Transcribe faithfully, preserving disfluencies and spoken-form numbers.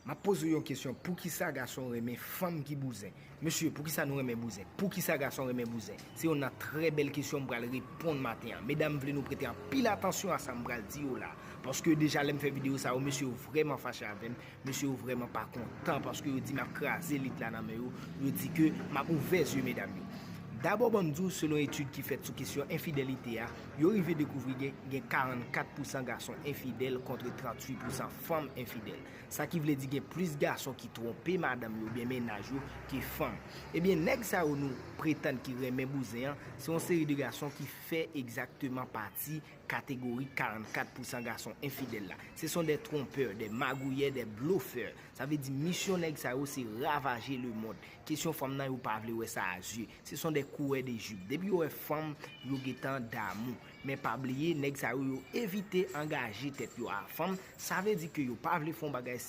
M ap poze w yon kesyon, poukisa gason renmen fanm ki bouzen? Mesye, poukisa nou renmen bouzen? Poukisa gason renmen bouzen? Se youn nan trè bèl kesyon m pral reponn maten an. Medam, m vle nou prete anpil atansyon a sa m pral di yo la. Paske deja lè m fè videyo sa yo, mesye yo vrèman fache avè m. Mesye yo vrèman pa kontan paske yo di m ap kraze lit la nan men yo. Yo di ke m ap ouvè zye medam yo. Dabò, ban m di w, selon etid ki fèt sou kesyon enfidelite a, yo rive dekouvri gen, gen karannkat pousan gason enfidèl kont tranntuit pousan fanm enfidèl. Sa ki vle di gen plis gason ki twonpe madanm yo oubyen mennaj yo ke fanm. Ebyen, nèg sa yo nou pretann ki renmen bouzen an, se yon seri de gason ki fè egzakteman pati kategori karannkat pousan gason enfidèl la. Ce sont des trompeurs, des magouyeurs, des bluffeurs. Sa vle di misyon nèg sa yo se ravaje lemonn. Kesyon fanm nan, yo pa vle wè sa a zye. Ce sont des coureurs de jupe. Depi yo wè fanm, yo gentan damou. Men pa bliye, nèg sa yo, yo evite angaje tèt yo a fanm. Sa vle di ke yo pa vle fè yon bagay